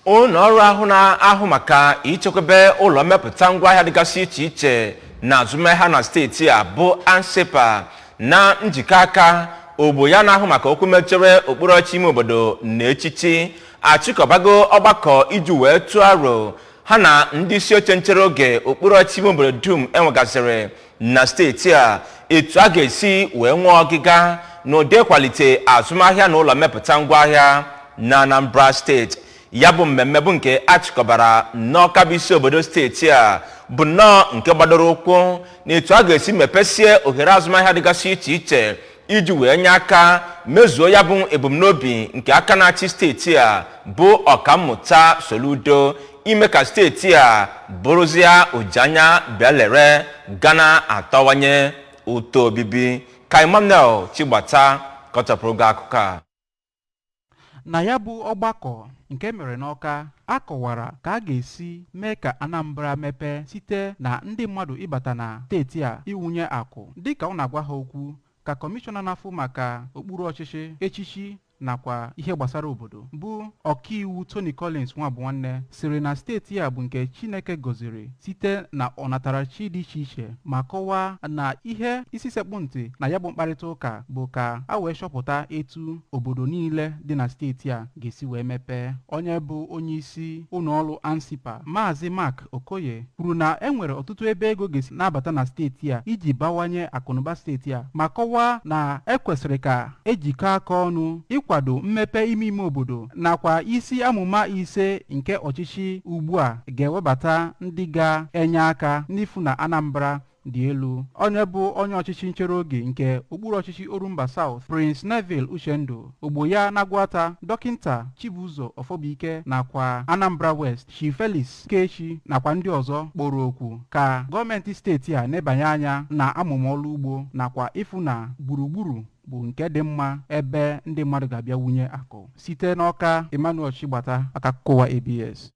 Ụlọ ọrụ ahụ na-ahụ maka ichekwebe ụlọ mmepụta ngwaahịa dịgasị iche iche na azụmahịa na steeti a bụ ANSIPPA na njikọ aka ogbo ya na-ahụ maka okwu mechere okpuru ọchị ime obodo na echichi achịkọbago ọgbakọ iji wee tụọ aro ha na ndị isi oche nchere oge okpuru ọchị ime obodo dum enwegasịrị na steeti a etu a ga-esi wee nwee ọgịga na ụdị kwalite azụmahịa na ụlọ mmepụta ngwaahịa na Anambra Steeti. Ya bụ mmemme bụ nke achịkọbara n'Ọka bụ isi obodo steeti a bụ nnọọ nke gbadoro ụkwụ na etu a ga-esi mepesie ohere azụmahịa dịgasị iche iche iji wee nye aka mezuo ya bụ ebumnobi nke aka na-achị steeti a bụ Ọkammụta Soludo ime ka steeti a bụrụzie ojanya bịa lere gana atọwanye ụtọ obibi. Ka Emmanuel Chigbata kọchapụrụ gị akụkọ a. Na ya bụ ọgbakọ nke mere n'Ọka, a kọwara ka a ga-esi mee ka Anambra mepee site na ndị mmadụ ịbata na steeti a iwunye akụ. Dịka ọ na-agwa ha okwu, ka kọmishọna na-afụ maka okpuru ọchịchị, echichi nakwa ihe gbasara obodo bụ Ọkaiwu Tony Collins Nwabụnwanne siri na steeti a bụ nke Chineke gọziri site na ọnatarachi dị iche iche, ma kọwaa na ihe isi sekpụ ntị na ya bụ mkparịta ụka bụ ka a wee chọpụta etu obodo niile dị na steeti a ga-esi wee mepee. Onye bụ onye isi ụlọọrụ ANSIPPA, Maazị Mark Okoye, kwuru na e nwere ọtụtụ ebe ego ga-esi na-abata na steeti a iji bawanye akụnụba steeti a, ma kọwaa na ekwesịrị ka ejikọ aka ọnụ ịkwado mmepe ime ime obodo nakwa isi amụma 5 nke ọchịchị ugbu a ga-ewebata ndị ga-enye aka n'ifu na Anambra dị elu. Onye bụ onye ọchịchị nchere oge nke okpuru ọchịchị Orumba South, Prince Neville Uchendu, ogbo ya Nagwata, Dọkịnta Chibuzo Ọfọbụike, nakwa Anambra West, Chief Felix Kechi, nakwa ndị ọzọ kpọrọ okwu ka gọọmenti steeti a nebanye anya na amụma ọrụ ugbo nakwa ịfụ na gburugburu bụ nke dị mma ebe ndị mmadụ ga-abịa wunye akụ. Site n'Ọka, Emmanuel Chigbata, akụkọ ụwa ABS.